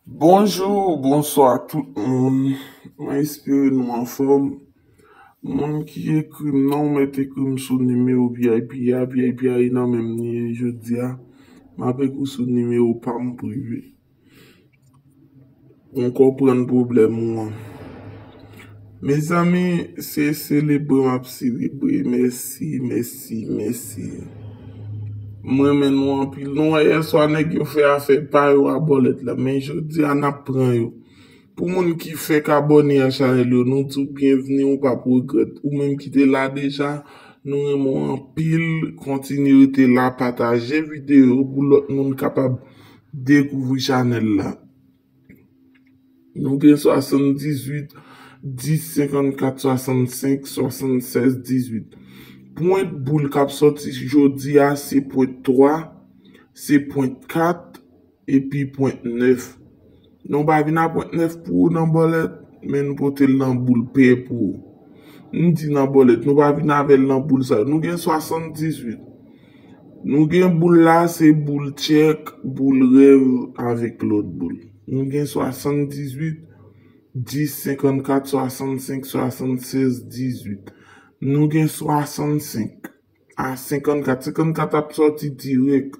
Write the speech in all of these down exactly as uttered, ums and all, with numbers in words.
Bonjou, bonswa tout moun. Mwen espere nou anfòm. Moun ki ekri m nan, ou mèt ekri m sou nimewo V I P a. V I P a e nan menm li ye jodi a. M ap ekri w sou nimewo pa m prive. Ou konprann pwoblèm ou an. Mezanmi, se selebre m ap selebre. Mèsi, mèsi, mèsi. M renmen nou anpil. Nou wè yèswa nèg yo fè afè pa yo a bòlèt la. Men jodi a n ap pran yo. Pou moun ki fèk abòne a chanèl yo, nou di w byenvni, ou p ap regrèt. Ou menm ki te la deja, nou renmen w anpil. Kontinye rete la, pataje videyo pou lòt moun kapab dekouvri chanèl la. Nou gen swasanndizuit, dis, senkannkat, swasannsenk, swasannsèz, dizuit. Pwent boul k ap sòti jodi a, se pwent twa, se pwent kat, epi pwent nèf. Nou pa vin a pwent nèf pou ou nan bòlèt, men nou pote l nan boul pè pou ou. M di nan bòlèt, nou pa vin avè l nan boul sa yo. Nou gen swasanndizuit. Nou gen boul la, se boul tchèk, boul rèv avèk lòt boul. Nou gen swasanndizuit, dis, senkannkat, swasannsenk, swasannsèz, dizuit. Nou gen swasannsenk a senkannkat. Senkannkat ap sòti dirèk.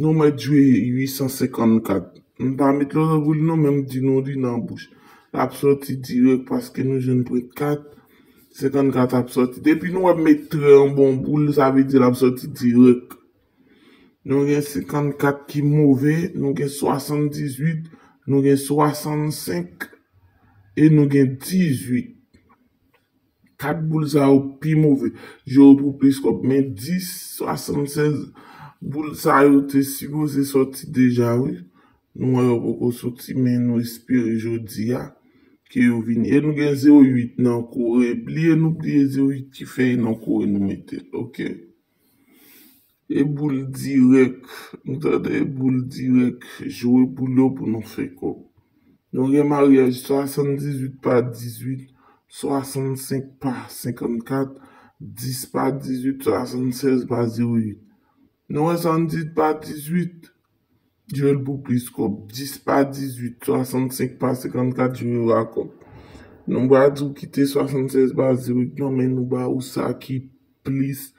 Nou mèt jwe uitsansenkannkat. M pa met lòt boul non, men m di nou li nan bouch. L ap sòti dirèk paske nou jwenn pwent kat. Senkannkat ap sòti. Depi nou wè m met trè anba yon boul, sa vle di l ap sòti dirèk. Nou gen senkannkat ki move, nou gen swasanndizuit, nou gen swasannsenk e nou gen dizuit. Kat boul sa yo pi move. Jwe yo pou plis kòb. Men dis, swasannsèz, boul sa yo te sipoze sòti deja, wi. Nou wè yo poko soti, men nou espere jodi a ke yo vini. E nou gen zewo uit nan kore. Bliye nou bliye zewo uit ki fèy nan kore nou mete l, oke? E boul dirèk. Nou tande e boul dirèk. Jwe boul yo pou nou fè kòb. Nou gen maryaj swasanndizuit pa dizuit, swasannsenk pa senkannkat, dis pa dizuit, swasannsèz pa zewo uit. Nou wè swasanndizuit pa dizuit, jwe l pou plis kòb. Dis pa dizuit, swasannsenk pa senkannkat, jwe yo a kòb. Nou pa di w kite swasannsèz pa zewo uit non, men nou ba ou sa ki plis.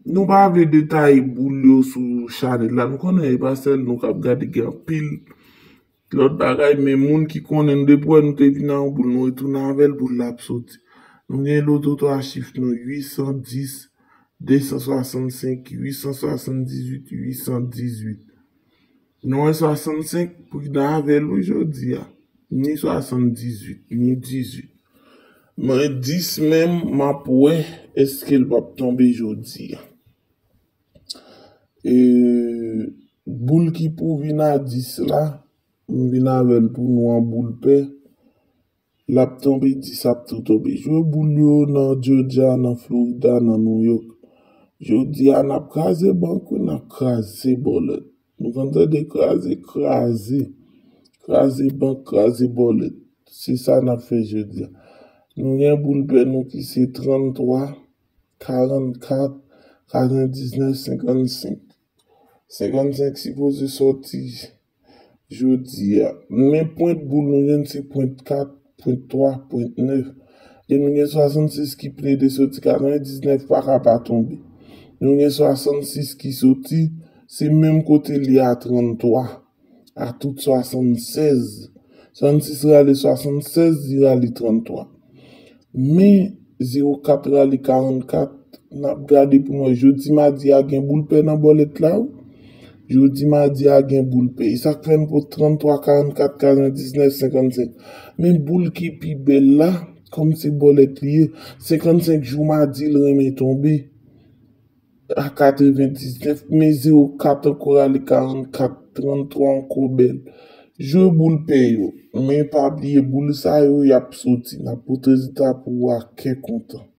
Nou pa vle detaye boul yo sou chanèl la. Nou konnen e pa sèl nou k ap gade, gen anpil lòt bagay, men moun ki konnen nou depi wè nou te vin a yon boul, nou retounen avè l, boul la ap soti. Nou gen loto twa chif nou, uitsandis, desant swasannsenk, uitsanswasanndizuit, uitsandizuit. Nou wè swasannsenk, pridan avè l wi jodi a. Ni swasanndizuit, ni dizuit. Men dis menm, m ap wè èske l p ap tonbe jodi a. E, boul ki pou vin a dis la, m vin avè l pou nou an boul pè. L ap tonbe, dis ap tou tonbe. Jwe boul yo nan Georgia, nan Florida, nan New York. Jodi a, n ap kraze bank, wi, n ap kraze bòlèt. Nou konn tande kraze, kraze. Kraze bank, kraze bòlèt. Se sa n ap fè jodi a. Nou gen boul pè nou ki se tranntwa, karannkat, katrevendiznèf, senkannsenk. Senkannsenk sipoze sòti jodi a. Men pwent boul nou jwenn se pwent kat, pwent twa, pwent nèf. E nou gen swasannsis ki plede soti, katrevendiznèf pa ka pa tonbe. Nou gen swasannsis ki soti, se menm kote li a tranntwa, a tout swasannsenk. Swasannsis rale swasannsenk, li rale tranntwa. Men zewo kat rale karannkat, n ap gade pou nou wè. Jodi madi a gen boul pè nan bòlèt la, wi. Jodi madi a gen boul pè. E sa k fè n pot tranntwa, karannkat, katrevendiznèf, senkannsenk. Men boul ki pi bèl la, kòm se bòlèt li ye, senkannsenk jou madi l renmen tonbe a katrevendiznèf, men zewo kat ankò rale karannkat, tranntwa ankò bèl. Jwe boul pè yo, men pa bliye boul sa yo, y ap soti. N ap pote rezilta pou ou a kè kontan.